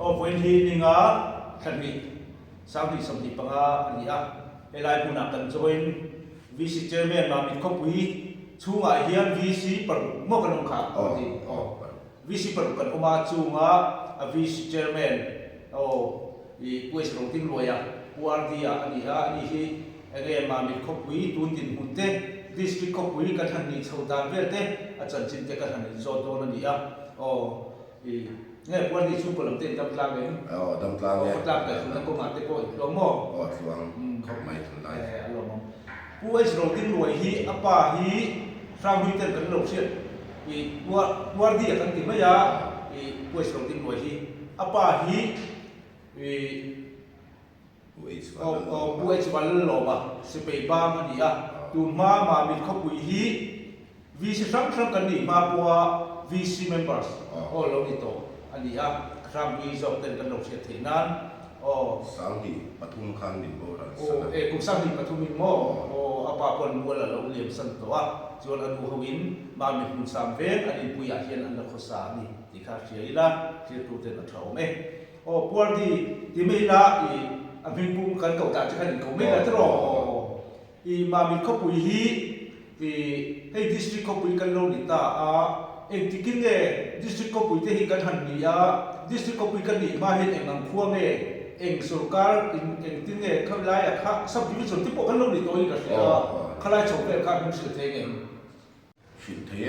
Aw vawiin hi ninga thla hnih 20 25 a ni a, helai hmunah kan join VC Chairman Mamit khawpui chhungah hian VC paruk maw kan awm kha? Aw aw paruk. VC paruk kan awm a, chunga a VC Chairman aw i Pu H Rotingluaia, Pu RD-a a ni a, ani hi enge Mamit khawpui tun dinhmun te, District khawpui kan han nih chho dan vel te, a chanchin te kan han inzawt dawn a ni a, aw i nge Pu RD chhungkaw lam te in dam tlang em? Aw dam tlang e. Aw khawtlang leh thutna kawngah te pawh in tluang maw? Aw tluang khawp mai tunlai. E a lawmawm. Pu H Rotingluai hi a pa hi Hranghlui ten kan lo hriat. I Puardi a kan ti mai a, i Pu H Rotingluai hi a pa hi i Pu H Vanlalawma Sipei bang a ni a, tun hma Mamit khawpui hi VC hrang hrang kan nih hma pawha VC members aw lo ni tawh a ni a, Hranghlui zawk ten kan lo hriat theih nan aw. 2003 khan min boral san a. Aw e, kum 23 in maw? Aw, a pa pawn mual a lo liam san tawh a, chuan a nu ho in Mami hmun sam veng an inpui ah hian an la khawsa a ni tih kha hria ila, thlir tu ten a tha awm e. Aw, Puardi ti mai ila i a hming pum kan koh dah che khan in ko mai la tiraw? Aw, i Mami khawpui hi i hei district khawpui kan lo ni ta a, engtikin nge district khawpui te hi kan han ni a, district khawpui kan nih hma hian eng ang khua nge, eng sorkar in engtin nge khalaiah kha sub division te pawh kan lo ni tawhin ka hria a, khalai chho vel kha min hrilh thei ngem? Hrilh thei e.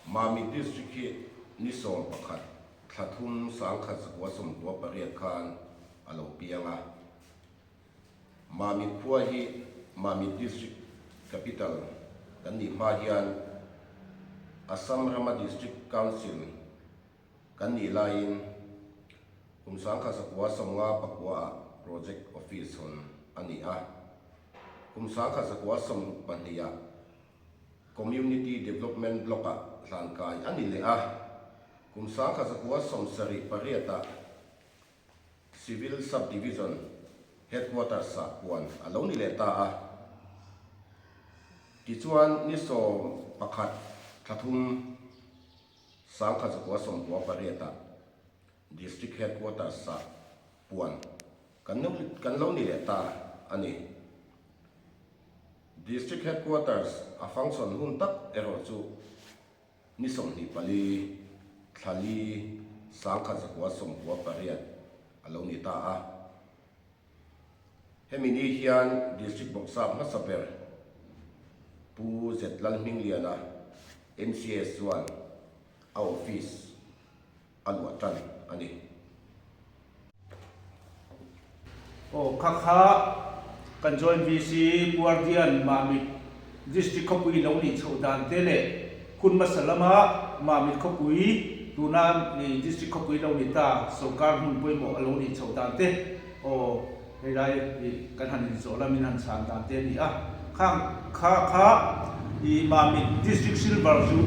Mamit District hi ni 11 thla 3 1998 khan a lo piang a. Mamit khua hi Mamit District Capital kan nih hma hian Assam rama District Council kan nih laiin kum 1959 ah Project Office hawn a ni a. Kum 1962 ah Community Development Block ah hlankai a ni leh a. Kum 1978 ah Civil Sub-Division Headquarters ah puan a lo ni leh ta a. Tichuan ni 11 thla 3 1998 ah District Headquarters ah puan kan kan lo ni leh ta a ni. District Headquarters a function hun tak erawh chu Ni 24, thla li, 1998 a lo ni ta a. Hemi ni hian District Bawrhsap hmasa ber Pu Z Lalhmingliana, MCS chuan a office a luah tan a ni. Aw kha kha kan joint VC Guardian Mamit District khawpui lo nih chhoh dan te leh hun hmasa lama Mamit khawpui tuna District khawpui lo ni ta sorkar hmun pawimawh a lo nih chhoh dan te aw hei lai kan han inzawh la min han chhan dan te a ni a. Khang kha kha i Mamit District Silver Ju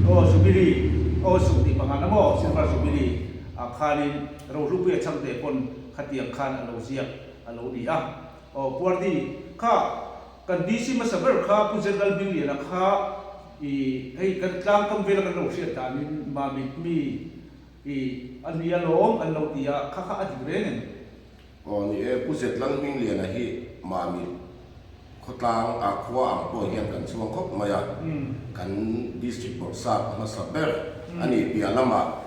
aw Jubilee aw 25 na maw Silver Jubilee ah khanin Rohlupuia changte pawn khatiang khan a lo ziak a lo ni a. Aw Puardi kha kan DC hmasa ber kha Pu General Hmingliana kha i hei kan tlang kam vela kan lo hriat danin Mamit mi i a ni alawm an lo ti a, kha kha a dik reng em? Aw ni e, Pu Zetlang Hmingliana hi Mamit khawtlang ah khua ang pawh hian kan chhuang khawp mai a, kan District Bawrhsap hmasa ber a nih piah lamah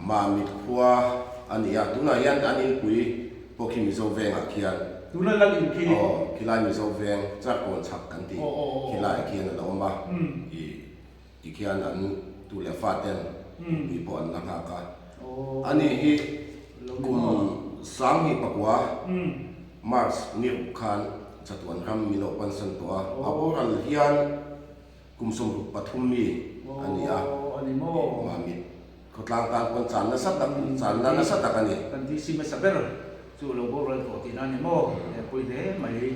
Mamit khua a ni a, tunah hian an inpui pawh khi Mizo vengah khian Tuna lal in khi. Aw, khilai Mizo veng Charkawn chhak kan tih khilaiah khian a lo awm a, ih. Tikhian an tu leh fa ten mi pawh an la nghak a. Ani hi kum 2009 March ni ruk khan chatuan ram min lo pansan tawh a. A boral hian kum 63 mi a ni a. Mamit khawtlang tan pawn chan nasa tak chan na nasa tak a ni. Kan DC hmasa ber chu lo boral tawh tihna a ni maw? Pawi hle mai.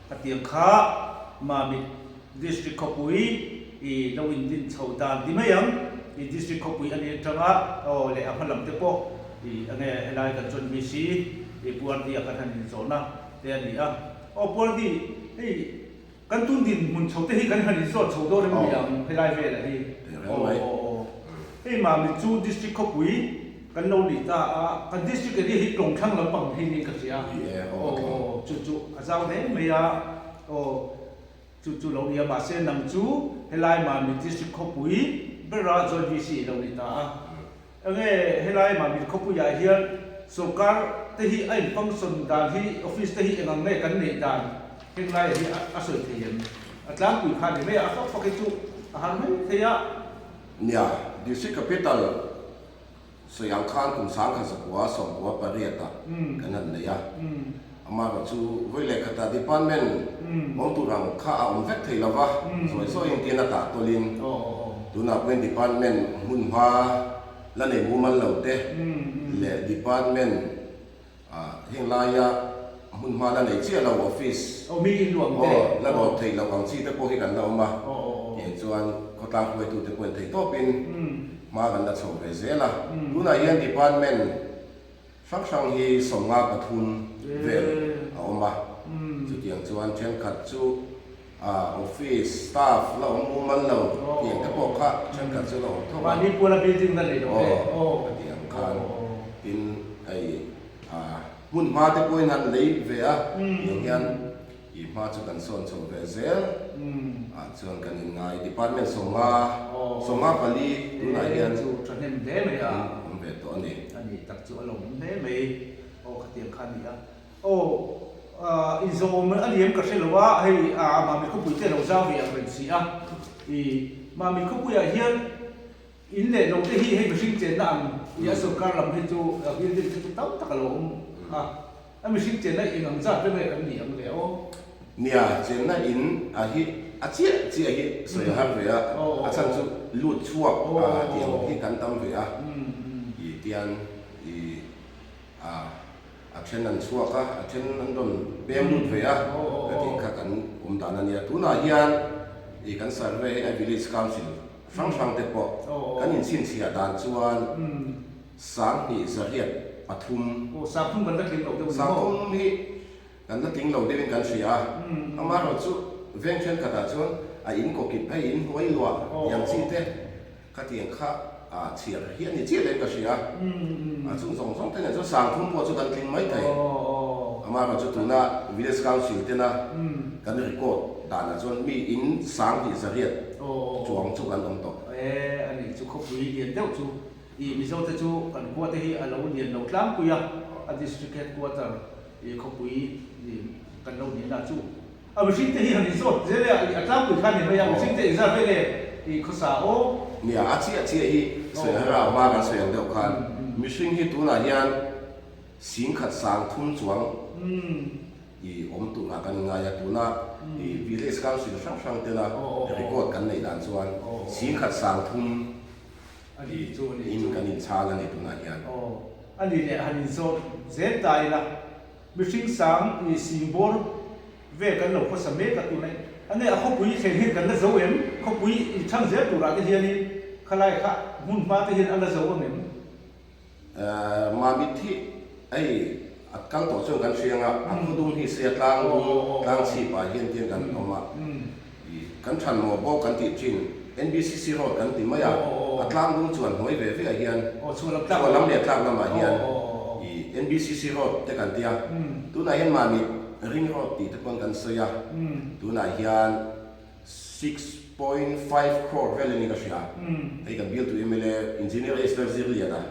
Hetiang kha Mamit District khawpui i lo indin chho dan ti mai ang. I District khawpui a ni atanga aw leh a hma lam te pawh i enge helai kan chuan VC i Puardi ah kan han inzawhna te a ni a. Aw Puardi hei kan tun dinhmun chho te hi kan han inzawt chho dawn em ni ang helai velah hi. Aw aw aw. Hei Mamit chu District khawpui kan lo ni ta a, kan District area hi Tlawngthlang lampang hi niin ka hria. Aw chu chu a zau hle mai a, aw chu chu lo ni a, mahse nang chu helai Mamit District khawpui bera Joint VC i lo ni ta a. Enge helai Mamit khawpuiah hian sorkar te hi a in function dan hi office te hi eng ang nge kan neih dan heng laiah hi a sawi thei em? A tlangpui kha ni mai a, a fak fak hi chu a har mai thei a. Nia, District Capital sawi ang khan kum 1998 ah kan han nei a, amaherawh chu vawi leh khatah department awm tur ang kha a awm vek thei lo va, zawi zawiin tian a tah tawlhin tunah pawhin department hmunhma la nei mumal lo te leh department Heng laia hmun hma la nei chiah lo office Aw mi in luam te. Aw la dawt theih loh ang chi te pawh hi kan la awm a, tiang chuan khawtlang hruaitu te pawhin theih tawpin hma kan la chho ve zel a. Tunah hian department hrang hrang hi 53 vel a awm a, chutiang chuan thenkhat chu A office staff la awm mumal lo tiang te pawh kha thenkhat chu la awm tho a. Mahni puala building la nei lo te. Aw ka ti ang khan tin hei a hmun hma te pawhin han lei ve a tiang hian i hma chu kan sawn chho ve zel ah chuan kan inngai department 54 tunah hian chu thahnem hle mai a. Awm ve tawh a ni. A ni tak chu a lo awm hle mai. Aw khatiang kha a ni a. Aw, inzawm a liam ka hre lo a, hei Mami khawpui te lo zau ve ang reng si a. I Mami khawpuiah hian in leh lo te hi hei mihring chenna ang i a sorkar lam hi chu building te chu tam tak a lo awm a, a mihring chenna eng ang zat vel nge kan nih ang le aw. Nia, chenna in a hi a chiah chiah hi sawi a har ve a, a chhan chu lut chhuak tih ang hi kan tam ve a, i tian i A, a then an chhuak a, a then an rawn pem lut ve a, ka tih kha kan awm dan a nia. Tunah hian ih kan survey hei a village council hrang hrang te pawh kan inchhinchhiah dan chuan 2803. Aw, 30 kan la tling lo deuh ni maw? 30 hi kan la tling lo deuhin kan hria a, amaherawhchu veng thenkhatah chuan a in kawkip hei in hnuai luah yang chi te, Khatiang kha chhiar hi a ni chiah leh ka hria. A chung zawng zawng te nen chuan 3000 pawh chu kan tling mai thei. Amaherawhchu chu tuna Village Council tena kan record danah chuan mi in 2800 chuang chu kan awm tawh. E, a nih chu khawpui lian deuh chu i Mizo te chu kan khua te hi a lo lian lo tlangpui a, a District Headquarter i khawpui kan lo nihna chu. A mihring te hi han inzawt zel e, a tlangpui kha a ni mai a, mihring te inzar vel e i khawsa aw. Nia, a chiah chiah hi sawi har a, hma kan sawi ang deuh khan mihring hi tunah hian 10,030 chuang i awm turah kan inngai a, tuna i village council hrang hrang tena record kan neih dan chuan 10,030 in kan inchhal a ni tunah hian. Aw, a ni leh han inzawt zel ta ila. Mihring sang i singbawr vel kan lo khawsa mek a tunai a nge a khawpui thleng hian kan la zo em? Khawpui i chhang zel turah te hianin khalai kha hmun hma te hian a la zo ang em? Mamit hi hei a kal tawh chuan kan hria anga a khawdung hi sia tlang dung tlang chhip ah hian tiang kan awm a. Kan than maw bawk kan tih thin, NBCC road kan ti mai a, a tlang dung chuan hnuai ve ve ah hian, chhuah lam leh tlak lamah hian i NBCC road te kan ti a, tunah hian mahni ring road tih te pawn kan sawi a, tunah hian 6.5 crore vel a ni ka hria, hei kan bialtu mla Engineer Esther Zirliana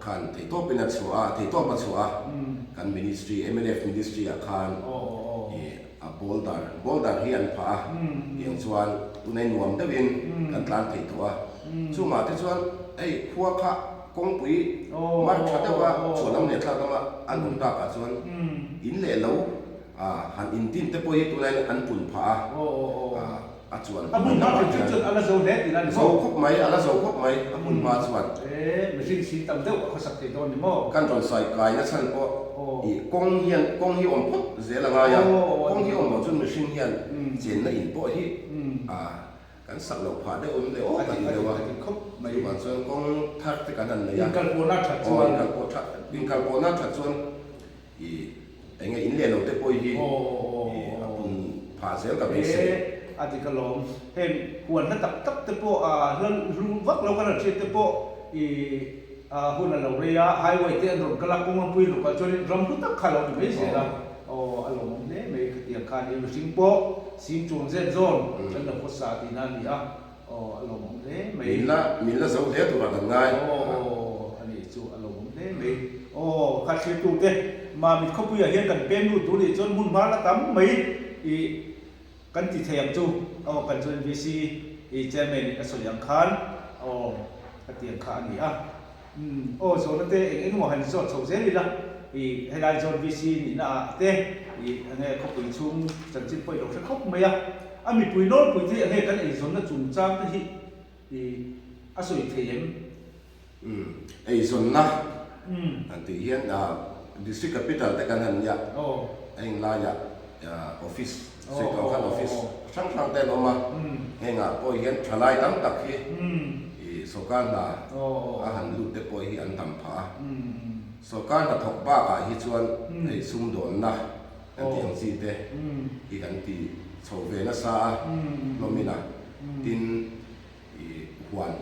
khan theihtawpin a chhuah a, theihtawp a chhuah a, kan ministry mnf ministry ah khan i. A boulder, boulder hi an phah a, tiang chuan tunei nuam deuhin kan tlan thei tawh a. Chungah te chuan hei khua kha kawngpui mar tha deuha chhuah lam leh thlak lama an awm takah chuan in leh lo han intin te pawh hi tunaiin an pun phah a. A chuan A hmun hma hrim hrim chuan a la zo hle tih la ni maw? Zo khawp mai, a la zo khawp mai a hmun hma chuan. E, mihring si tam deuh a khawsak thei dawn ni maw? Kan rawn sawi kai na chhan pawh i kawng hian kawng hi awm phawt zel a ngai a, kawng hi awm loh chuan mihring hian chenna in pawh hi a kan sak loh phah deuh awm leh aw ka ti deuh a, chuvang chuan kawng thar te kan han nei a, Inkalpawhna that chuan. Aw inkalpawhna that chuan. I enge in leh lo te pawh hi i a pun phah zel ka beisei. E. a dik alawm. Heng huan hla tak tak te pawh hla hlu vak lo kan han hriat te pawh i hun a lo rei a, highway te an rawn kal a, kawng an pui an rawn kal chuanin ram hlu tak kha a lo ni mai zel a. Aw, a lawmawm hle mai khatiang khan i mihring pawh sing chuang zet zawn kan lo khawsa tihna a ni a. Aw, a lawmawm hle mai. Min la, min la zo hle turah kan ngai. Aw, a nih chu a lawmawm hle mai. Aw, kha thlirtute, Mamit khawpuiah hian kan pem lut tur nih chuan hmun hma la tam mai i kan ti thei ang chu. Aw, kan chuan VC i chairman in a sawi ang khan, aw, khatiang kha a ni a. Umm, aw, zawhna te eng eng emaw han zawt chho zel ila, i helai zawn VC nihna ah te i enge khawpui chhung chanchin pawh i lo hre khawp mai a. A mipui nawlpui te hi enge kan eizawnna chungchang te hi i a sawi thei em? Umm, eizawnna han tih hian District Capital te kan han nia, a inlaiah office, sawi khan office hrang hrang te an awm a, hengah pawh hian thalai tam tak hi i sawrkar hna a han lut te pawh hi an tam phah a, sawrkar hnathawk bakah hi chuan hei sumdawnna kan tih ang chi te hi kan ti chho ve nasa a hlawmin a, tin I huan,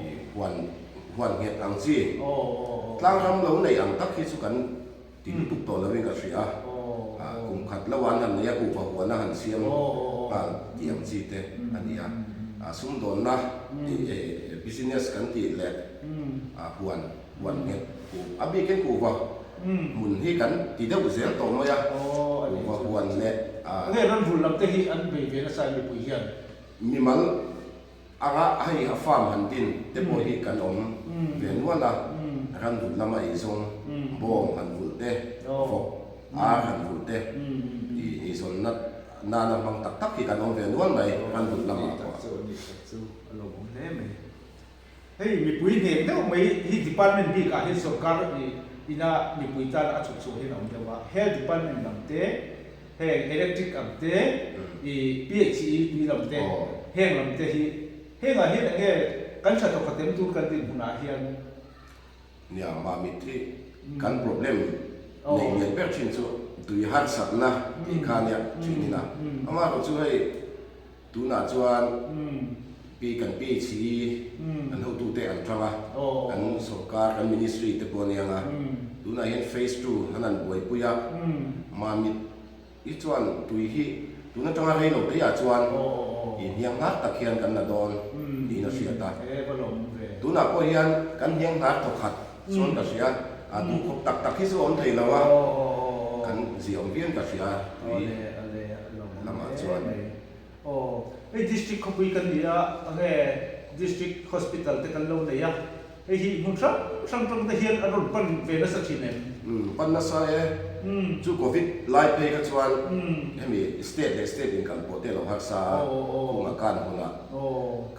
i huan, huan nghet ang chi. Tlangram lo nei ang tak hi chu kan ti lutuk tawh lovin ka hria. Kum khat lo an han nei a, kuhva huan a han siam nghal tih ang chi te a ni a. Sumdawnna, business kan tih leh huan, huan nghet, a bikin kuhva hmun hi kan ti deuh zel tawh mai a. Kuhva huan leh. Nge ranvulh lam te hi an bei ve nasa em mipui hian? Mimal anga hei a farm han din te pawh hi kan awm ve nual a, ran vulh lama eizawng, bawng han vulh te, vawk, ar han vulh te, ih eizawnna nana hmang tak tak hi kan awm ve nual mai ran vulh lamah pawh. Hei mipui hnek deuh mai hi department bik ah hian sorkar ina mipui tan a chhuk chhuah hian a awm deuh a, health department lam te, heng electric ang te, ih PHE tui lam te, heng lam te hi heng ah hian enge kan tha thawk khatem tur kan dinhmun ah hian. Nia, Mamit hi kan problem neih lian ber thin chu tui harsatna tih kha nia thin ina, amaherawhchu hei Tunah chuan pi kan PHE kan hotute an tang a, kan sorkar kan ministry te pawh a nia ang a, tunah hian phase ii an han buaipui a, Mamit hi chuan tui hi tun atanga rei lo teiah chuan i hniang hnar tak hian kan la dawn niin a hriat a, tunah pawh hian kan hniang hnar thawkhat chuan ka hria, a duhkhawp tak tak hi chu a awm thei lo a, kan ziaawm viau in ka hria tui. Lamah chuan. Aw, hei district khawpui kan ni a, enge district hospital te kan lo nei a, hei hi hmun hrang hrang tang te hian an rawn pan ve nasa thin em? Umm, pan nasa e. Chu covid lai phei kha chuan hemi state leh state in kal pawh te a lo harsa a, khungah kan hmunah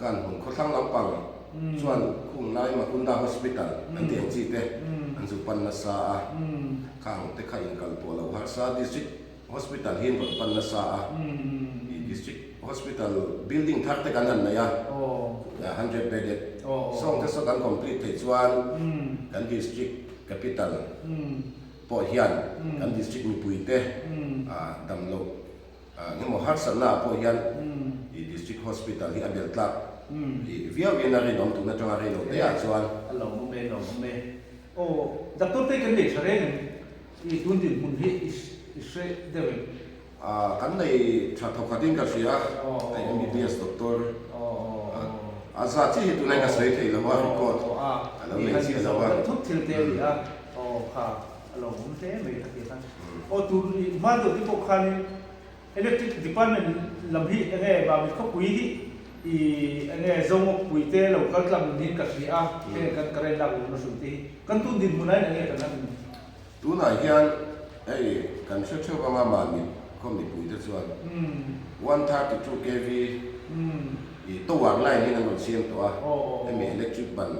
kan hmun khawthlang lampang chuan khung lai Makunda hospital an tih ang chi te an zu pan nasa a, khang te kha in kal pawh a lo harsa district Hospital hi an rawn pan nasa a, i District Hospital building thar te kan han nei a, 100 bedded, sawng te saw kan complete theih chuan kan District Capital pawh hian kan District mipui te damloh engemaw harsatna ah pawh hian i District Hospital hi a bel tlak viau in a rinawm tun atanga rei lo te ah chuan. A lo awm e, lo awm e. Aw, doctor te kan nei tha reng em? I tun dinhmun hi i hre deuh em? Ah, kan nei tha thawkhat in ka hria, hei MBBS doctor a za chiah hi tunah ka sawi thei lo a, record a lo nei chiah lo a. Thut thil te a ni a, aw kha a lo awm hle mai ka ti khan. Aw tun i hma deuh te pawh khanin Electric department lam hi enge Mamit khawpui hi i enge Zongawkpui te lo kal tlang niin ka hria a, heng kan current lak luhna hrui te hi kan tun dinhmunah hian enge kan han Tunah hian hei kan hre theuh anga Mamit khaw mipui te chuan 132 kv i tower line hian an rawn siam tawh a, hemi electric ban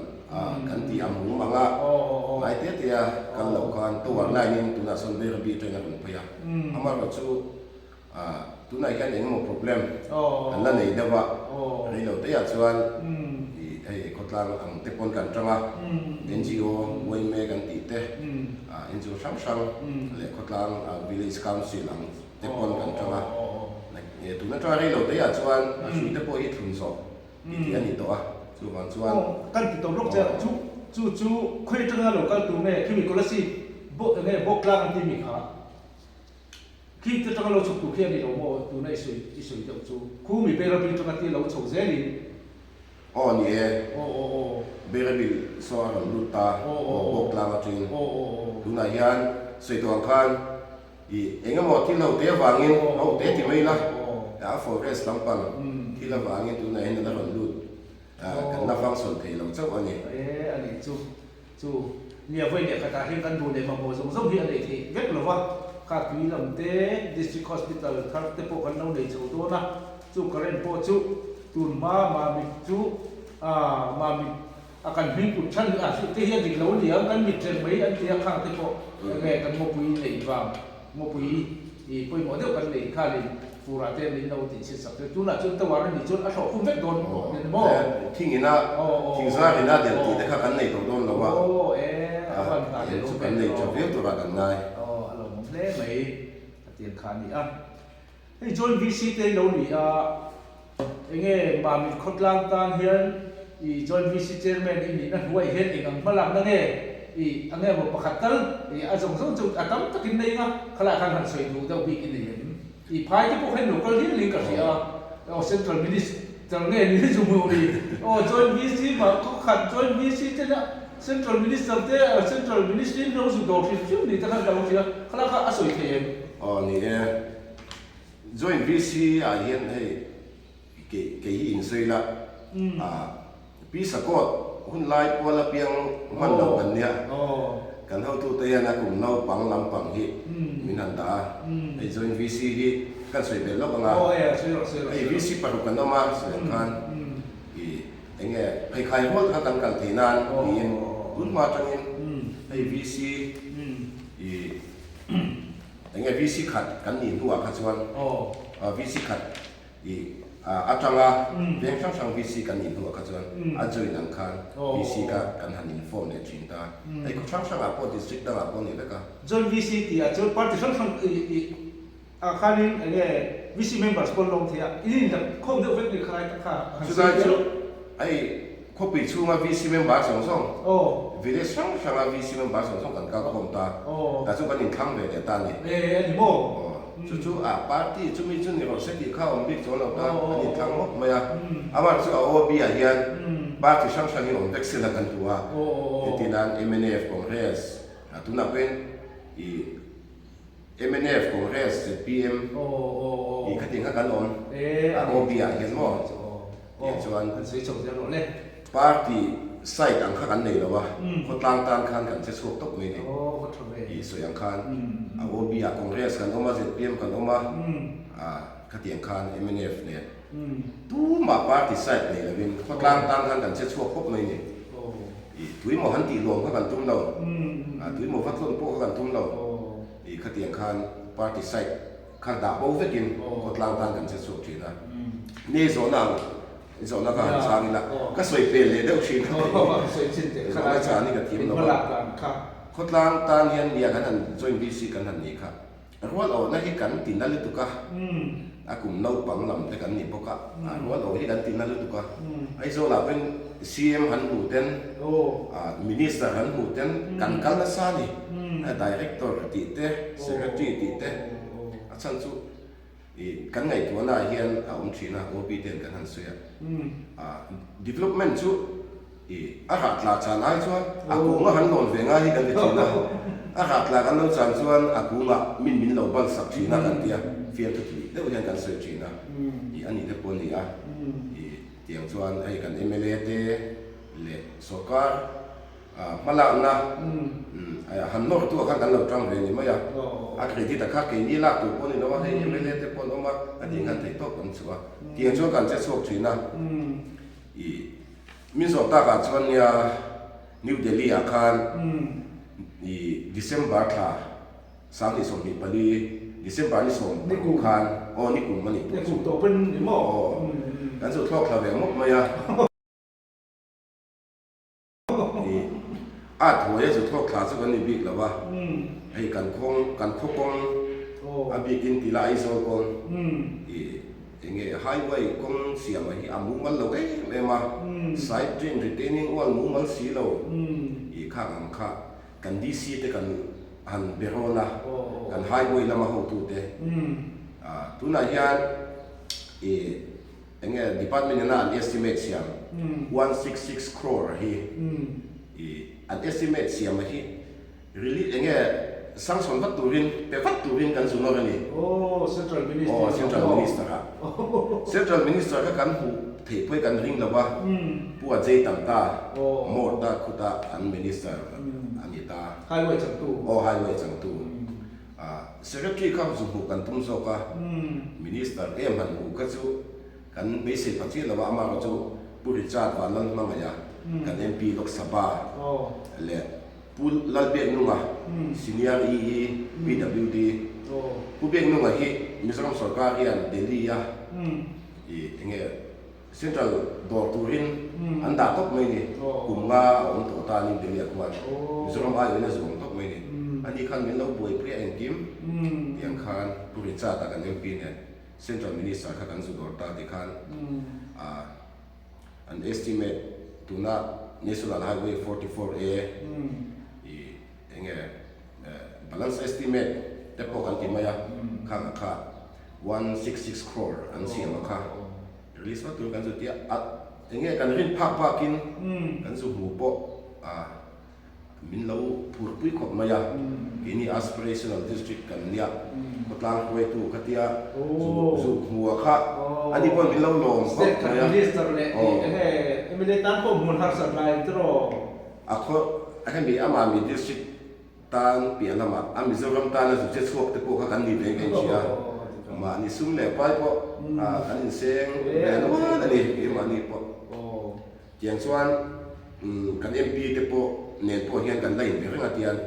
kan tih a mum anga ngai te te a kal loh khan tower line in tunah sawn Bairabi atangin a rawn phei a, amaherawhchu chu Tunah hian eng emaw problem an la nei deuh a, rei lo teiah chuan ih hei khawtlang ang te pawn kan tang a, NGO Uaime kan tih te, NGO hrang hrang leh khawtlang Village Council ang te pawn kan tang a. Tun atanga rei lo teiah chuan a hrui te pawh hi thlun zawh ti tih a ni tawh a, chuvang chuan. Aw, kan ti tawh lawk che a, chu chu chu khawi atanga lo kal tur nge khimi Kolasib bawk enge bawk tlang an ti mi kha khi te atanga lo chhuk tur khi a ni lo maw tuna i sawi i sawi deuh chu khu mi Bairabi atanga ti lo chho zelin. Aw ni e. Aw aw aw. Bairabi saw a rawn lut ta Aw aw aw. bawk tlang atangin Aw aw aw. tunah hian sawi tawh ang khan I eng emaw thil ho te avangin ho te ti mai la, a forest lampang thil avangin tunah hian a la rawn lut kan la function thei lo chauh a ni. E a nih chu chu nia vawi leh khatah hian kan duh leh mamawh zawng zawng hi a neih theih vek lo va, kha tui lam te district hospital thar te pawh kan lo nei chho dawn a, chu current pawh chu tun hma mamit chu mamit A kan hming put than a hrilh te hi a dik lo a ni ang, kan mit reng mai an ti a, khang te pawh enge kan ngawpui neih vang, ngawpui i pawimawh deuh kan nei khanin furah te min lo tih chhiat sak te, tunah chuan tower a nih chuan a thlawh khum vek dawn a ni maw? Thing ina, thing zar ina del tih te kha kan nei tawh dawn lo a, Aw e, a van nghah leh chu kan nei tha viau turah kan ngai. Aw a lawmawm hle mai a tiang kha a ni a. Hei Joint VC te lo ni a, enge Mamit khawtlang tan hian i Joint VC Chairman i nihna hnuaiah hian eng ang hmalakna nge i a nge maw pakhat tal i a zawng zawng chu a tam takin nei anga khalaiah khan han sawi duh deuh bik i nei em? I phai te pawh khan lo kal hial in ka hria a, aw Central Minister nge ni hi chu hmuh ni, aw Joint VC mah khawkhat Joint VC te na Central Minister te Central Ministry in lo zu dawr hrim hrim ni te khan ka lo hria, khalai kha a sawi thei em? Aw ni e. Joint VC ah hian hei kei kei hi insawi la ah Pi Sakawt hun lai pual apiang hman lo kan nia kan hotute hian a kum naupang lampang hi min han dah a hei Joint VC hi kan sawi belh lawk anga hei VC paruk kan awm a sawi ang khan i eng nge pheikhai rual kha kan kal thei nan tiin tun hma atangin hei VC i Eng nge VC khat kan nih hnuah kha chuan VC khat i atanga veng hrang hrang VC kan nih hnuah kha chuan a join ang khan VC kha kan han inform leh thin ta. Hei khaw hrang hrangah pawh district dangah pawh a ni vek a. Joint VC tih ah chuan party hrang hrang i ah khanin eng nge VC members pawh an lawm thei a, in indak khawm deuh vek ni khalai tak kha han sawi Chulai chu hei Khawpui chhunga VC member zawng zawng, village hrang hranga VC member zawng zawng kan kal khawm ta. Tah chu kan inthlang ve leh ta a ni. Chu chu a party chumi chu ni rawh se tih kha a awm bik chuang lo ta, kan inthlang ngawt mai a. Amah chu a OB ah hian party hrang hrang hi awm vek sela kan duh a. Engtin nan mnf, Congress, tunah pawhin i Mnf, Congress, zpm tih khatiang kha kan awm a OB ah hian maw? Tiang chuan party side ang kha kan nei lo a, khawtlang tan khan kan che chhuak tawp mai ni. Tih sawi ang khan a OB ah Congress kan awm a, zpm kan awm a, khatiang khan mnf nen tumah party side nei lovin khawtlang tan khan kan che chhuak khawp mai ni. I tuimaw han tih lawm kha kan tum lo, tuimaw va tlawn pawh kha kan tum lo. I khatiang khan party side kha dah bo vekin khawtlang tan kan che chhuak thin a. Ni zawhna ang zawhna kha han chhang ila ka sawi pel leh deuh thin a. Zawhna chhan hi ka thiam lo a. Khawtlang tan hian nia kan han joint VC kan han nih kha. Rual awhna hi kan ti na lutuk a, a kum naupang lam te kan ni bawk a, rual awh hi kan ti na lutuk a. Aizawlah pawhin CM han hmuh ten, Minister han hmuh ten kan kal nasa a ni, Director tih te, Secretary tih te, a chhan chu i kan ngaihtuahna ah hian a awm thin a, OB ten kan han sawi a, development chu I a rah tla chan ai chuan a kunga han lawn ve ngai hi kan ti thin a, a rah tla kan lo chan chuan a kungah min min lo ban sak thin a kan ti a, fiamthu tih deuh hian kan sawi thin a, i a nih te pawh a ni a, i tiang chuan hei kan mla te leh sawrkar hmalakna han nawr tu ah khan kan lo tang ve ni mai a, a credit a kha keini lak tur pawh a ni lo a, hei mla te pawh an awm a, a tih khan theihtawp kan chhuah a, tiang chuan kan che chhuak thin a, i. Min zawh takah chuan nia New Delhi ah khan i December thla 2024 December ni 16 khan aw ni kum a nih tawh chu aw kan chu thlawk thla ve ngawt mai a i a thawi a zu thlawk thla chu kan ni bik lo a hei kan khawng kan khaw kawng a bikin tila Aizawl kawng i. Enge highway kawng siama hi a mumal lo em em a, side drain retaining wall mumal si lo i khang ang kha kan DC te kan han be rawn a, kan highway lama hotute tunah hian i enge department ina an estimate siam 166 crore hi i an estimate siama hi Release enge sanction vat turin pe vat turin kan zu nawr a ni. Aw Central Minister Aw Central Minister ah. Central Minister kha kan hmuh theih pawh hi kan ring lo a, Pu Ajay Tamta Mawrta khuta an Minister a ni ta. Highway changtu. Aw Highway changtu. Secretary kha zu hmuh kan tum zawk a, Minister em han hmuh kha chu kan beisei pha chiah lo a, amaherawhchu chu Pu Richard Vanlalhmangaih-a kan MP Lok Sabha leh Pu Lalbiaknunga, Senior EE, PWD, Pu Biaknunga hi Mizoram sorkar hian Delhi-a i enge Central dawr turin an dah tawp mai ni. Kum nga a awm tawh tanin Delhi-ah khuan Mizoram aiawhin a zuam tawp mai ni. Ani khan min lo buaipui a engkim tiang khan Pu Richard-a kan MP nen Central Minister kha kan zu dawr ta ti khan a An estimate tuna National Highway 44A i enge balance estimate te pawh kan ti mai a, khang a kha 166 crore an siam a kha release vat tur kan zu tia a enge kan rin phak bakin kan zu hmu pawh a Min lo phurpui khawp mai a, keini aspirational district kan nia, khawtlang hruaitu kha tia zuk hmua kha ani pawh min lo lawm khawp mai a. State khat minister leh enge mla tan pawh hmun harsat lai tiraw? A khaw hemi amah mi district tan piah lamah a Mizoram tana zu che chhuak te pawh kha kan ni ve in ka inhria a, mahni sum leh pai pawh kan inseng ve nual a ni keimahni pawh. Tiang chuan kan MP te pawh nen pawh hian kan la inbe reng a tian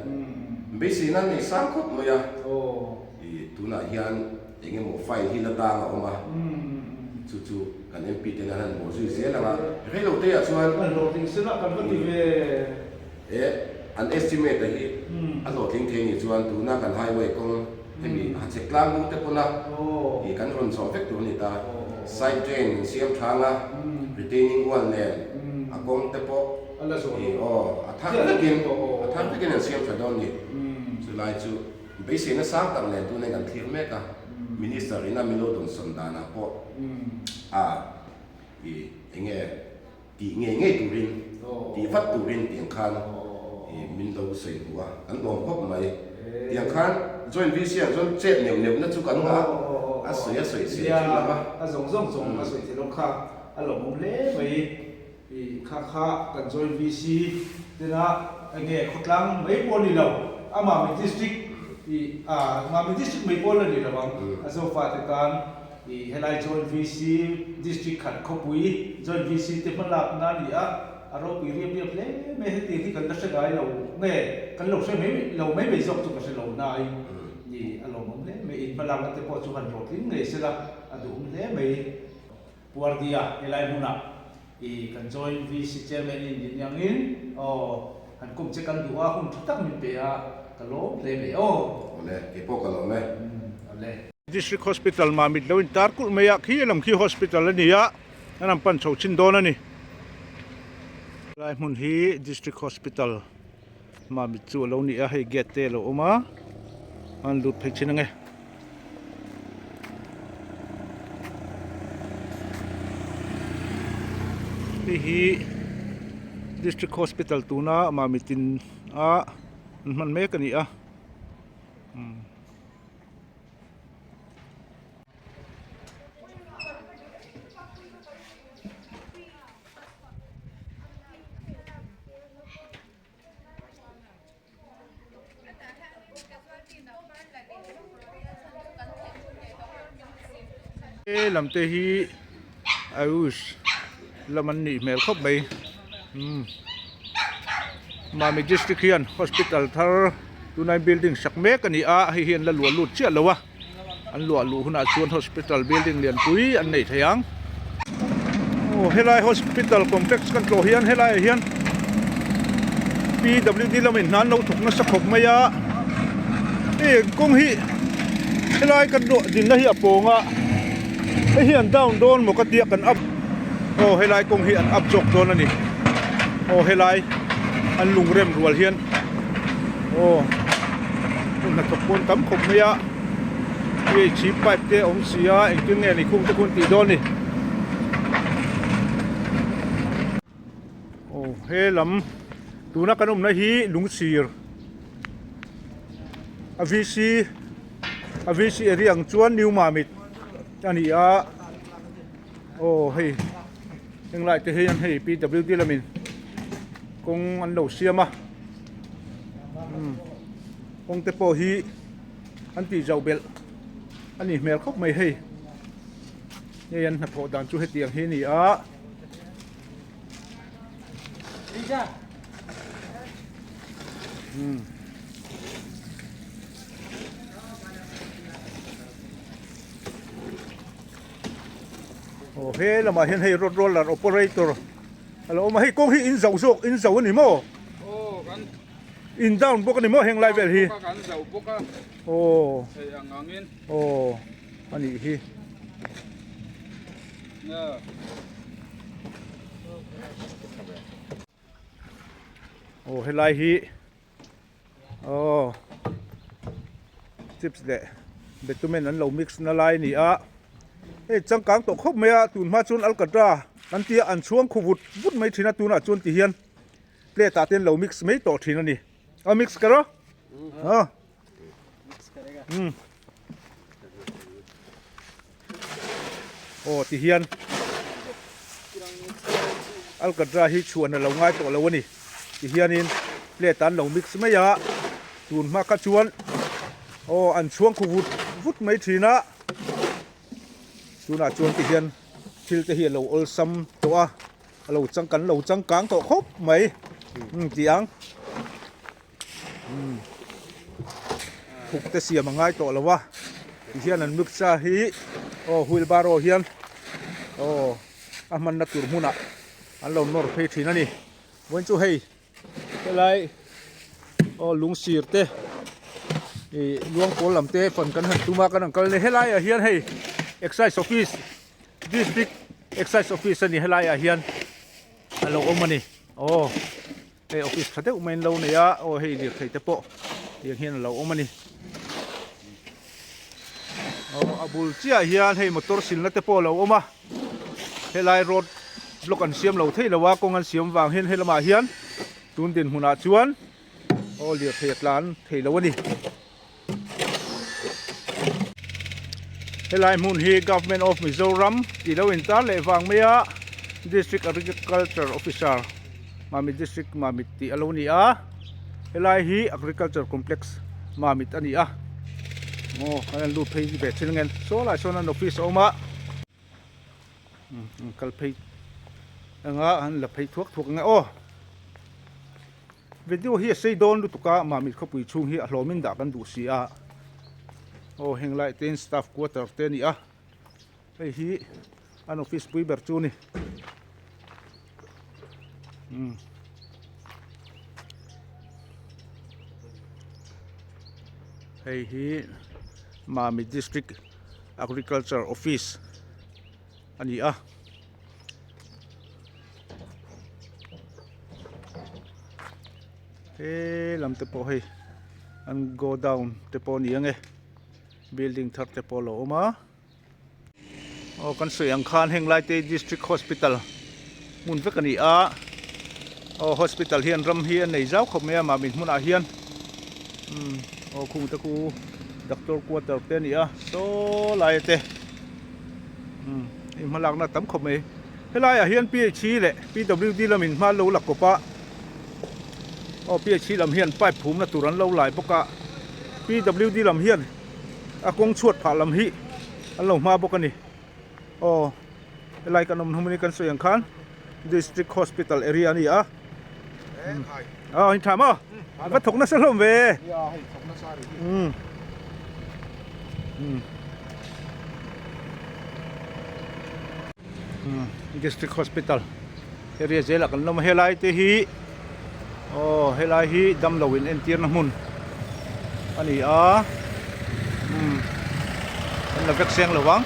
beiseina an nei sang khawp mai a, i tunah hian eng emaw file hi la tang a awm a, chu chu kan MP ten an han bawh zui zel ang a, reilo te ah chuan An hlawhtling sin a kan va ti ve. E an estimate a hi a hlawhtling thei nih chuan tuna kan highway kawng hemi hachhek tlang bung te pawn a i kan rawn zawh vek tur a ni ta. Side drain an siam thang a, retaining wall nen a kawng te pawh i aw a thar vekin a thar vekin an siam tha dawn ni. Chulai chu beiseina sang tak nen tuna in kan thlir mek a, Minister ina min lo dawnsawn danah pawh a i enge Tih ngei ngei turin, tih vat turin tiang khan min lo sawi hmu a, kan lawm khawp mai. Tiang khan Joint VC ang chuan chet neuh neuh na chu kan ngah a, a sawi a sawi se thin lo va. A zawng zawng zawng a sawi thei lo kha a lawmawm hle mai. I kha kha kan Joint VC tena enge khawtlang mai pawh a ni lo, a Mami District i a Mami District mai pawh la ni lo ang, a Zofate tan I helai Joint VC District khat khawpui Joint VC te hmalakna a ni a, a ropui riap riap hle mai hetiang hi kan la hre ngai lo nge kan lo hre mai lo mai mai zawk chu ka hre lo nain i a lawmawm hle mai in hmalakna te pawh chu han hlawhtling ngei sela a duhawm hle mai. Puardia helai hmunah I kan Joint VC Chairman in min iangin aw han kum che kan duh a hun tha tak min pe a ka lawm hle mai aw. Awle, kei pawh ka lawm e. Awle. District Hospital Mamit lo in tar kulh mai a, khi lam khi hospital a ni a, an han pan chho chin dawn a ni. Helai hmun hi District Hospital Mamit chu a lo ni a, hei gate te a lo awm a, an lut phei chin ange. Hei hi District Hospital tuna Mamit in a an hman mek a ni a. He lam te hi Ayush lam an nih hmel khawp mai umm Mami district hian hospital thar tunlai building sak mek a ni a hei hi an la luah lut chiah lo a. An luah luh hunah chuan hospital building lianpui an nei thei ang. Aw helai hospital complex kan tlawh hian helaiah hian PWD lamin hna an lo thawk nasa khawp mai a. Hei kawng hi helai kan luah dinna hi a pawng a. Hei hi an down dawn maw ka tia kan up aw helai kawng hi an up zawk dawn a ni aw helai an lung rem rual hian aw hmun hnathawk pawn tam khawp mai a ph pipe te a awm si a engtin nge ni khung te khu an tih dawn ni aw he lam tuna kan awmna hi lungsir a vc a vc area ang chuan new mamit a ni a aw hei henglai te hian hei pwd lamin kawng an lo siam a umm kawng te pawh hi an tih zauh belh a nih hmel khawp mai hei hei an hnathawh dan chu hetiang hi a ni a. Aw he lamah hian hei road roller operator a lo awm a hei kawng hi in zauh zawk in zauh a ni maw in down bawk a ni maw heng lai vel hi aw aw a nih hi. Aw helai hi aw chips leh bitumen an lo mix na lai a ni a hei changkang tawh khawp mai a tun hma chuan alkatra an tia an chhuang khu vut vut mai thin a tunah chuan ti hian plate ah te an lo mix mai tawh thin a ni a mix ka rawh aw. Aw ti hian alkatra hi chhuan a lo ngai tawh lo a ni ti hianin plate ah an lo mix mai a tun hma kha chuan aw an chhuang khu vut vut mai thin a tunah chuan ti hian thil te hi a lo awlsam tawh a a lo changkan lo changkang tawh khawp mai tih ang. Thuk te siam a ngai tawh lo a tihian an mixer hi aw wheelbarrow hian aw a hmanna tur hmunah an lo nawr phei thin a ni vawiin chu hei helai aw lung sir te ih luang pawl lam te fan kan han tum a kan han kal a ni helai ah hian hei excise office district excise office a ni helai ah hian a lo awm a ni aw. Hei office tha deuh mai an lo nei a aw hei lirthei te pawh tiang hian a lo awm a ni aw a bul chiah hian hei motor silna te pawh a lo awm a helai road block an siam lo thei lo a kawng an siam vang hian helamah hian tun dinhmunah chuan aw lirthei a tlan thei lo a ni. Helai hmun hi Government of Mizoram tih lo intar leh vang mai a District Agriculture Officer Mamit District Mamit tih a lo ni a helai hi Agriculture Complex Mamit a ni a aw kan han lut phei ve thin angen saw lai sawn an office a awm a an kal phei anga an la phei thuak thuak ang e aw. Video hi a sei dawn lutuk a, Mamit khawpui chhung hi a hlawmin dah kan duh si a. Aw heng lai te in staff quarter te a ni a, hei hi an office pui ber chu a ni. Umm. Hei hi Mamit District Agriculture Office a ni a. He lam te pawh hei an go down te pawh a ni ang e building thar te pawh a lo awm a aw kan sawi ang khan heng lai te district hospital hmun vek a ni a aw hospital hian ram hi a nei zau khawp mai a mahni hmunah hian umm aw khung te khu doctor quarter te a ni a saw lai te. Umm hei hmalakna tam khawp mai helaiah hian phe leh pwd lamin hma an lo la kawp a aw phe lam hian pipe phumna tur an lo lai bawk a pwd lam hian a kawng chhuat phah lam hi an lo hma bawk a ni aw helai kan awm hnung hi kan sawi ang khan district hospital area a ni a aw in tha maw va thawk nasa hlawm ve umm. District Hospital area zelah kan lawm a helai te hi aw helai hi damlo in entirna hmun a ni a umm an la vek seng lo vang.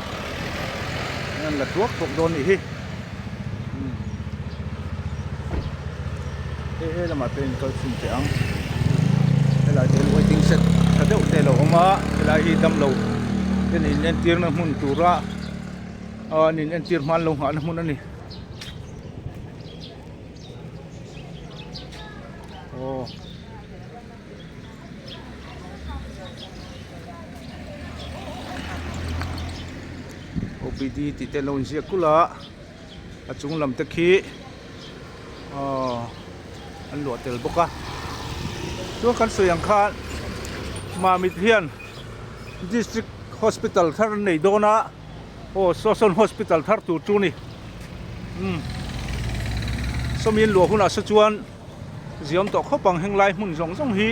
an la thuak thuak dawn nih hi. He he lamah te in kal chhin teh ang. Helai te hian waiting shed tha deuh te a lo awm a, helai hi damlo ten in entirna hmun tura an in entir hma an lo nghahna hmun a ni. Aw. OPD tih te an lo inziak kulh a a chung lam te khi aw an luah tel bawk a chuan kan sawi ang khan Mamit hian district hospital thar an nei dawn a aw saw sawn hospital thar tur chu a ni umm sawmi an luah hunah saw chuan. Ziam tawh khawp ang henglai hmun zawng zawng hi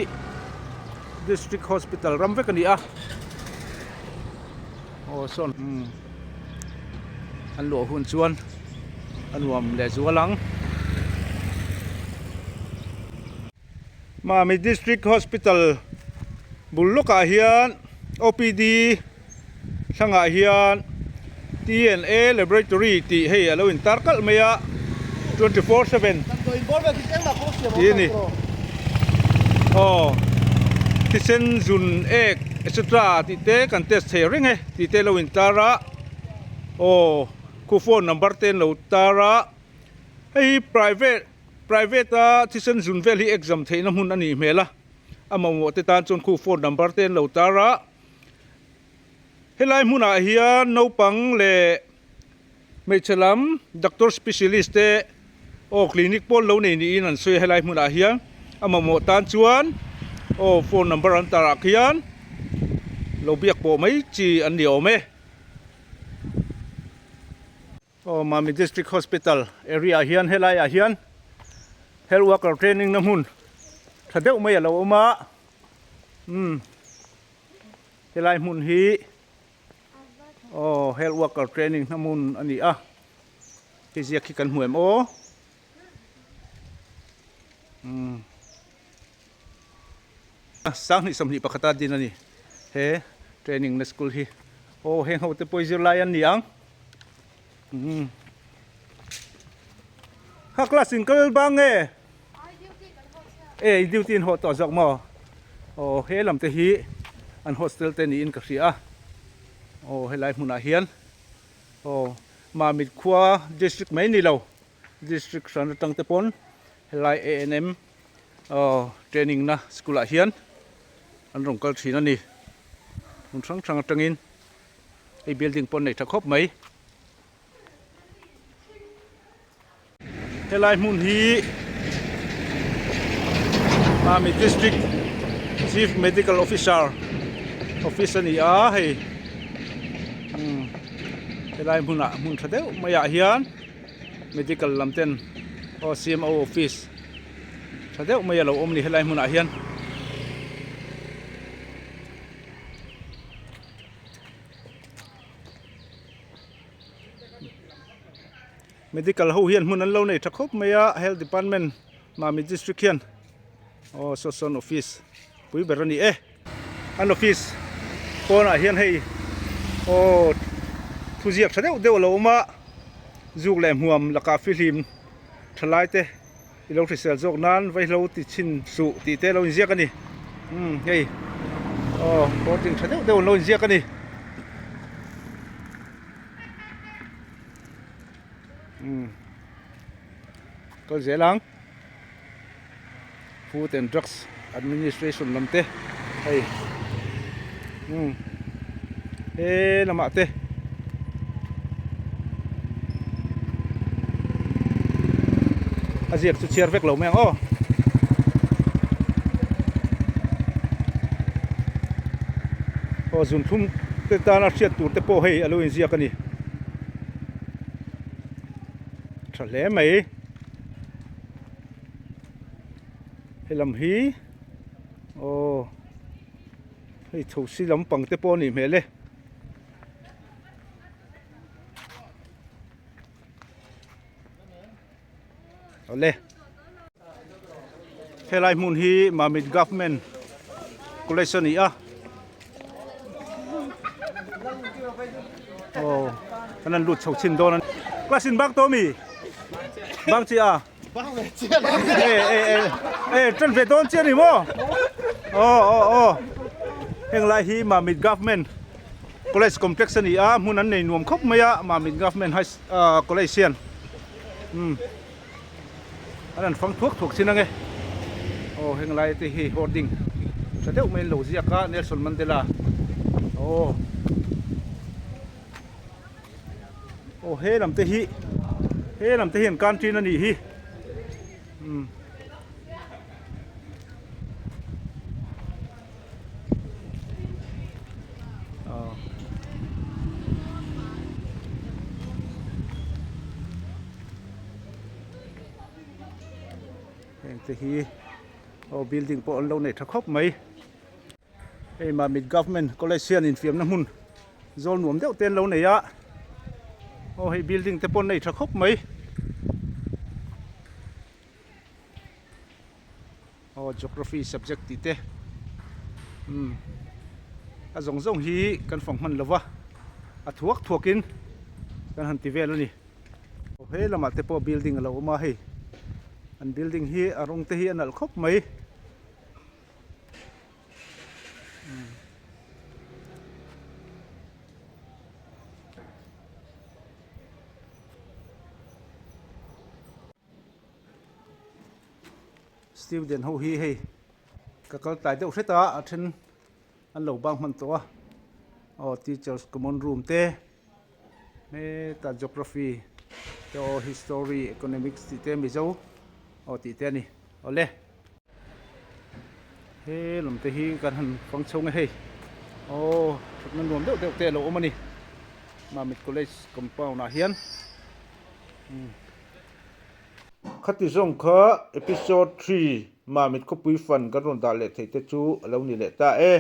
district hospital ram vek a ni a aw sawn umm an luah hun chuan a nuam leh zual ang. Mami district hospital bul lawkah hian OPD. Thlangah hian DNA Laboratory tih hei a lo intar kalh mai a, 24/7 tih a ni. Aw, thisen zun ek etc tih te kan test thei reng e tih te a lo intar a, aw khu phone number te an lo tar a, hei hi private private a thisen zun vel hi exam theihna hmun a nih hmel a, a mamawh te tan chuan khu phone number te an lo tar a. Helai hmunah hian naupang leh hmeichhe lam doctor specialist te aw clinic pawl lo nei niin an sawi a helai hmunah hian a mamawh tan chuan aw phone number an tar ah khian lo biak pawh mai chi an ni awm e. Aw Mami District Hospital area ah hian helai ah hian health worker training na hmun tha deuh mai a lo awm a umm helai hmun hi aw health worker training na hmun a ni a hei ziak hi kan hmu em aw umm. 20 21 a din a ni he training na school hi aw heng ho te pawh hi zirlai an ni ang umm kha class in kal bang nge e duty in haw tawh zawk maw aw he lam te hi an hostel te niin ka hria a aw helai hmunah hian aw Mamit khua district mai ni lo district hran atang te pawn helai ANM Aw training na school ah hian an rawn kal thin a ni hmun hrang hrang atangin hei building pawh an nei tha khawp mai helai hmun hi Mami district chief medical officer office a ni a hei umm helai hmunah hmun tha deuh maiah hian medical lam ten aw CMO office tha deuh mai a lo awm a ni helai hmunah hian. Medical ho hian hmun an lo nei tha khawp mai a health department Mami district hian aw saw sawn office pui ber a ni e. An office pawnah hian hei aw thuziak tha deuh deuh a lo awm a zuk leh hmuam lakah fihlim thalai te. I lo hrisel zawk nan vaihlo ti chhin suh tih te lo inziak a ni. Umm hei aw boarding tha deuh deuh an lo inziak a ni. Umm kal zel ang food and drugs administration lam te hei umm he lamah te. A ziak chu chhiar vek lo mai ang aw. Aw zun thlum te tana hriat tur te pawh hei a lo inziak a ni. Tha hle mai. Helam hi aw hei chho si lampang te pawh a nih hmel e. Awle. Helai hmun hi Mamit Government College a ni a. Aw. Kan han lut chho chhin dawn a ni. Class in bang tawh mi? Bang chi a? Bang ve chiah lo. E e e e tan ve dawn chiah ni maw? Aw aw aw. Heng lai hi Mamit Government College Complex a ni a, hmun an nei nuam khawp mai a, Mamit Government High College hian. Umm. An han fang thuak thuak chin ange. Aw heng lai te hi hoarding tha deuh mai an lo ziak a Nelson Mandela aw aw he lam te hi he lam te hi an canteen a nih hi umm. Heng te hi aw building pawh an lo nei tha khawp mai hei Mamit Government College hian infiamna hmun zawl nuam deuh te an lo nei a aw hei building te pawh an nei tha khawp mai. Aw geography subject tih te umm a zawng zawng hi kan fang hman lova a thuak thuak in kan han ti vel a ni aw he lamah te pawh building a lo awm a hei an building hi a rawng te hi a nalh khawp mai. Student ho hi hei ka kal tlai deuh hret a a then an lo bang hman tawh a aw teachers common room te hetah geography te aw history economics tih te mizo aw tih te a ni awle. He lam te hi kan han fang chho nge hei aw thatna nuam deuh deuh te a lo awm a ni Mamit college compound ah hian. Khati zawng kha episode 3 Mamit khawpui fan kan rawn dah leh theih te chu a lo ni leh ta e.